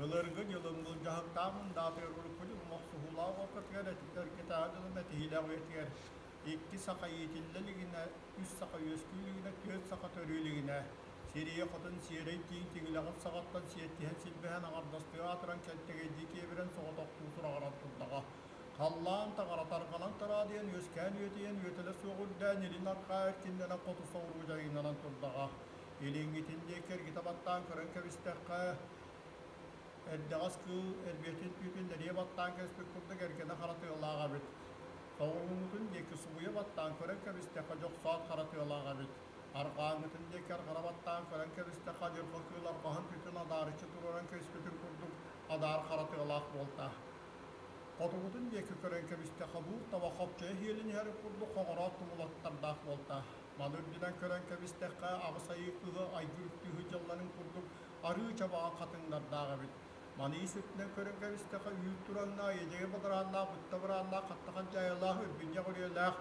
Былыргы дьылым былдьаһыктаах мындаатыгар урукку дьылым охсуһуулаах уоппатыгар этитэр-кэтээҕи дьылым этиһиилээх үйэтигэр икки саха иитиллэ илигинэ, үс саха үөскүү илигинэ, түөрт саха төрүү илигинэ, Сирийэ хотун сиэрэй тииҥ тиҥилэҕин саҕаттан сиэттиһэн силбэһэн аҥардастыы аатыран кэлтэгэйдии киэбирэн соҕотохтуу сураҕыран турдаҕа. Халлаан таҥара тарҕанан тараадыйан үөскээн үөтүйэн үөтэлэ суох үрдээн илин арҕаа эркиннэнэн хоту соҕуруу дьайыҥнанан турдаҕа. Илиҥҥитин диэки эргитэ баттаан көрөн кэбистэххэ, эрдэҕэс кыыл эрбиэтин түүтүн нэрийэ баттаан кэбиспит курдук эргэнэ хара тыалаах эбит. Соҕурууҥҥутун диэки субуйа баттаан көрөн кэбистэххэ, дьохсоот хара тыалаах эбит. Арҕааҥҥытын диэки арҕара баттаан көрөн кэбистэххэ, адьырҕа кыыл арҕаһын түүтүн адаарыччы туруоран кэбиспитин курдук адаар хара тыалаах буолта. Хотугутун диэки көрөн кэбистэххэ, буур таба хопчойо иһиэлин иһэрин курдук хоҥороот тумулаттардаах буолта. Маны үрдүнэн көрөн кэбистэххэ, аҕыс айыы кыыһы айгыр үктүү сылдьалларын курдук арыы чабаҕа хатыҥнардаах эбит. Маны ис өттүнэн көрөн кэбистэххэ, үүт тураҥнаах, иэдьэгэй бадарааннаах, бытта бырааннаах, хаттахан дьаайалаах, үргүнньэх үрүйэлээх,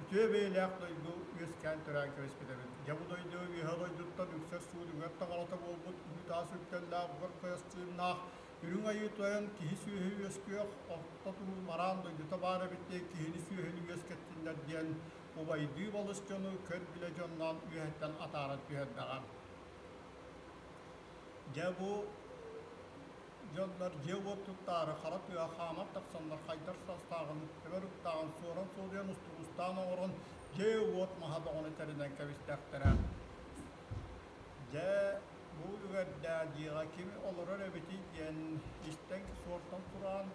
үтүө бэйэлээх дойду үөскээн төрөөн кэбиспит эбит. Дьэ бу дойду үөһэ дойдуттан үксэр суут үҥэр таҥарата буолбут үүт-аас үктэллээх, угар хайас тыыннаах, Үрүҥ Айыы Тойон киһи-сүөһү үөскүөх, орто туруу мараан дойдута баар эбит диэн киһини-сүөһүнү үөскэттиннэр диэн убайдыы балыс дьону көр-билэ дьонноон үөһэттэн атааран түһэрдэҕэ. Дьэ бу дьоннор дьиэ-уот туттаары хара тыа хааман тахсаннар хайдар састааҕын, эбэр уктааҕын суоран суодуйан устуруустаан оҥорон дьиэ-уот маһа бөҕөнү тэринэн кэбистэхтэрэ. Дьэ, бу үлүгэрдээх дьиэҕэ ким олорор эбитий диэн истэн суортан тураан,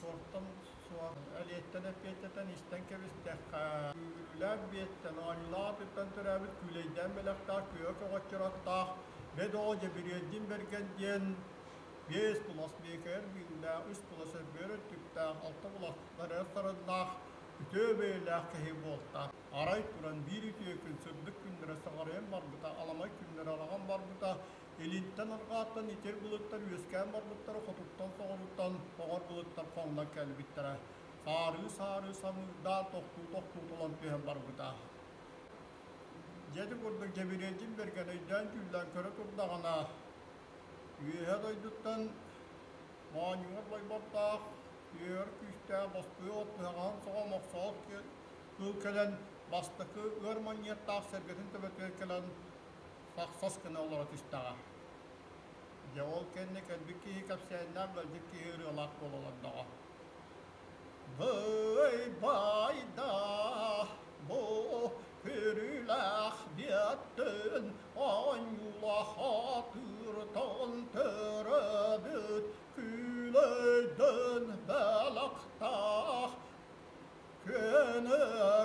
суортан суор элиэттэн эппиэттэтэн истэн кэбистэххэ, күүгүрүүлээх биэттэн, оонньуулаах атыттан төрөөбүт күүлэйдээн бэлэхтээх күөх көҕөччөр аттаах Бэт оҕо Дьэбириэлдьин Бэргэн диэн биэс булас биэкэр бииллээх, үс булас өрбүөр өттүктээх, алта булас барыар сарыннаах үтүө бэйэлээх киһи буолта. Арай туран биир үтүө күн сырдык күннэрэ саҕарыйан барбыта, аламай күннэрэ араҕан барбыта, илинтэн арҕааттан итир былыттар үөскээн барбыттара, хотуттан соҕурууттан хоҥор былыттар хоҥнон кэлбиттэрэ. Саарыы-саарыы самыырдаан тохтуу-тохтуу толон түһэн барбыта. Дьэ ити курдук Дьэбириэлдьин Бэргэн өйдөөн-түүллээн көрө турдаҕына, үөһэ дойдуттан моонньугар бойбордоох, үөһэр күүстээх бостуой от быһаҕаһын соҕо мохсоҕол кыыл кэлэн бастакы ыар манньыаттаах сэргэтин төбөтүгэр кэлэн сахсас гына олоро түстэҕэ. Дьэ ол кэннэ кэлбит киһи кэпсээннээх ыалдьыт киһи ырыалаах буола олордоҕо. Бый-байда бу көрүүлээх биэттэн оонньуулаах атыыртан төрөөбүт күүлэйдэн бэлэхтээх Күнү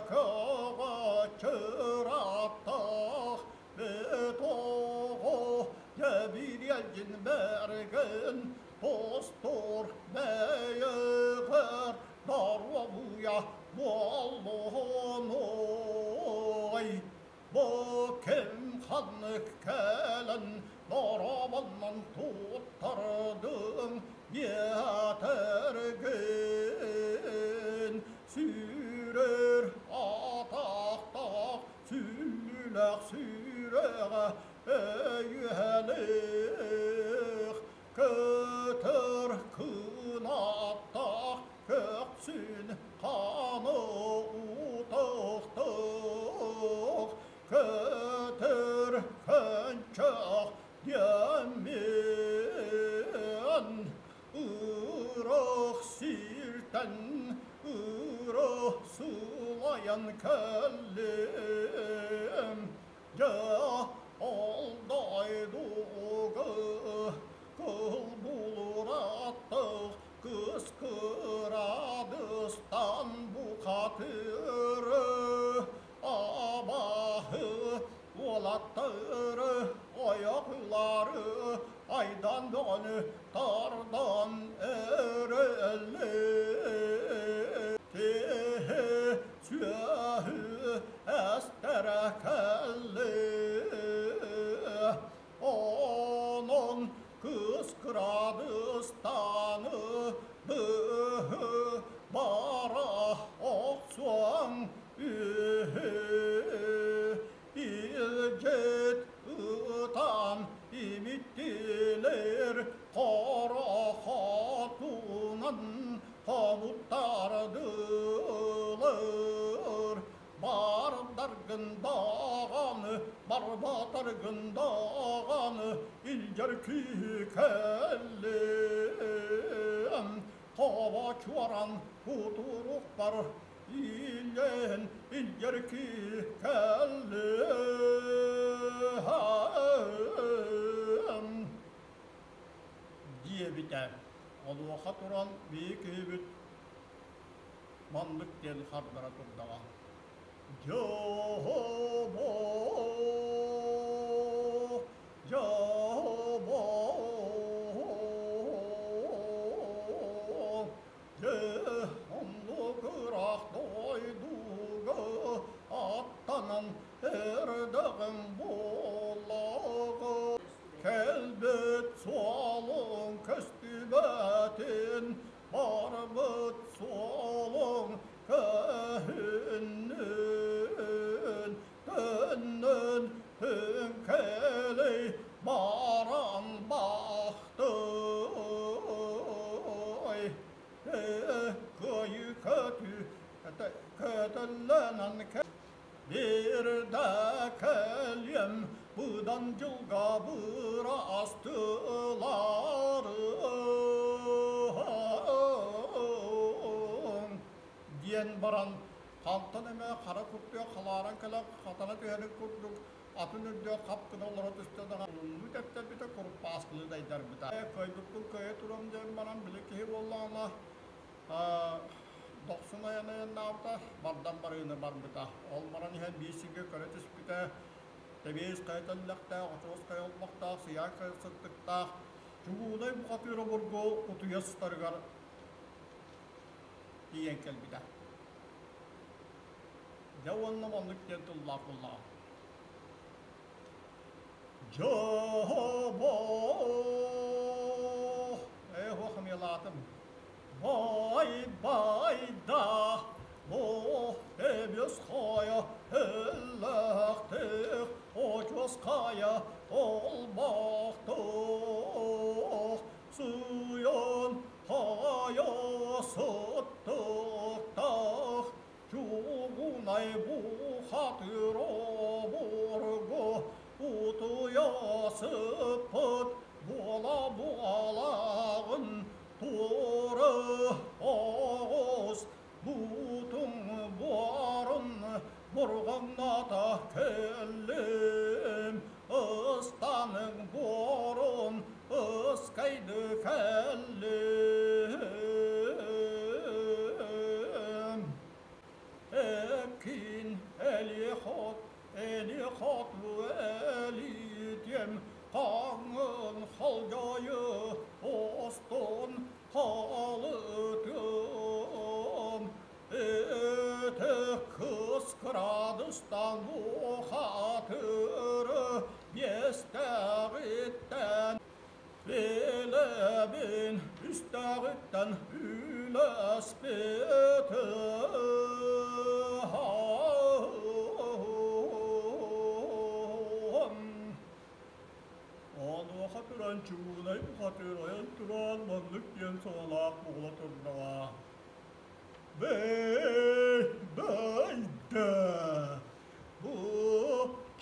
көҕөччөр аттаах бэт оҕо Дьэбириэлдьин Бэргэн тостор бэйэҕэр доруобуйа буоллун ой Бу ким ханнык кэлэн доруобунан туттардыҥ биэтэргин сүүрэр атахтаах сүллүүлээх сүрэҕэ өйүһэлээх көтөр кынаттаах көхсүн хааны утуктук көтөр көнчөх диэммин ырах сиртэн ырах сылайан кэллим дьэ ол дойдуга кыл булураттах кыс кырадыстан бухатыры абаһы уолаттары ойоҕулары айдан бөҕөнү тардан эрэллэр киһи сүөһү эстэрэ кэллэ онон кыс кырадыстаны быһы бара охсуоҥ үһү илдьит ытан имиттилэр хоро. Туттардылар Бардаргын даҕаны, барбатаргын даҕаны илдьэр киһи кэллим. Хово чуоран кутурукпар илэн илдьэр киһи кэллим. Диэбитэ. Онуоха туран бии киһибит маннык диэн хардара турдаҕа. Дьоһобо, дьоһобо, дьэ оннук ыраах дойдуга аттанан эрдэҕим буоллаҕа. Кэлбит суолуҥ көстүбэтин, барбыт суолуҥ көһүннүн, төннөн түҥкэлэй баран бахтой. Кыайыы көтүү көтөллөнөн Биирдэ кэлиэм быдан дьылга быраастыларым диэн баран хантан эмэ хара куртуйа халааран кэлэн хатана түһэрин курдук атын үрдүгэр хап гына олоро түстэ даҕаны улуннуу тэптэрбитэ куруппааскылыы дайдарбыта. Кыайбыппын кыайа турам диэн баран били киһи буоллаҕына Дохсун айан айаннаабыта, бардан барыыны барбыта. Ол баран иһэн биир сиргэ көрө түспүтэ, тэбиэс хайа тэллэхтээх, очуос хайа олбохтоох, сыйаан хайа сыттыктаах, чугуунай бухатыыр обургу утуйа сытарыгар тиийэн кэлбитэ. Дьэ уонна маннык диэн тыллаах буоллаҕа. Дьоһобо Ээ, хамыйалаатым. Бай-байда, бу эбиэс хайа эллэхтих, очуос хайа олбохтух, сыйын хайа сыттыктах, чугунай бухатыр обургу, утуйа сыппыт буола-буолаҕын Туора оҕус буутуҥ буорун бурҕаҥната кэллим, ыстаныҥ буорун ыскайды кэллим. Эккин элиэхот, элиэхот элитиэм, хаҥын халдьайы остон халытыам. Эте кыс кырадыстан бухатыры биэстээҕиттэн Билэбин үстээҕиттэн үлэспитим. Онуоха туран чугунай бухатыыр ойон туран маннык диэн саҥалаах буола турдаҕа. Бэй, бай да, бу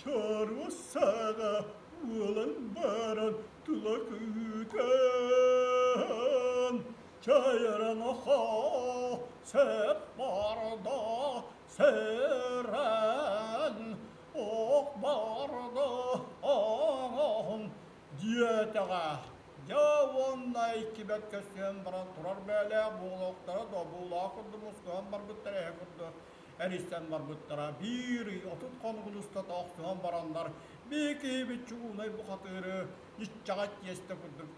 чору саҕа буолан баран тула күүтэн, чайаран оха сэп барда сэрэн, ох барда аҥаһын диэтэҕэ. Дьэ уонна иккибэт көстүөн баран турар бээлээх буолуохтара добуулаах курдук мускуһан барбыттара эһэ курдук эрийсэн барбыттара. Биир ый 30 хонугун устата охсуһан бараннар биир киһибит чугуунай бухатыыры иччэҕэ тиэстэ курдук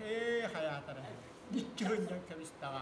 ээ хайаатар эһэ иччи сынньан кэбистэҕэ.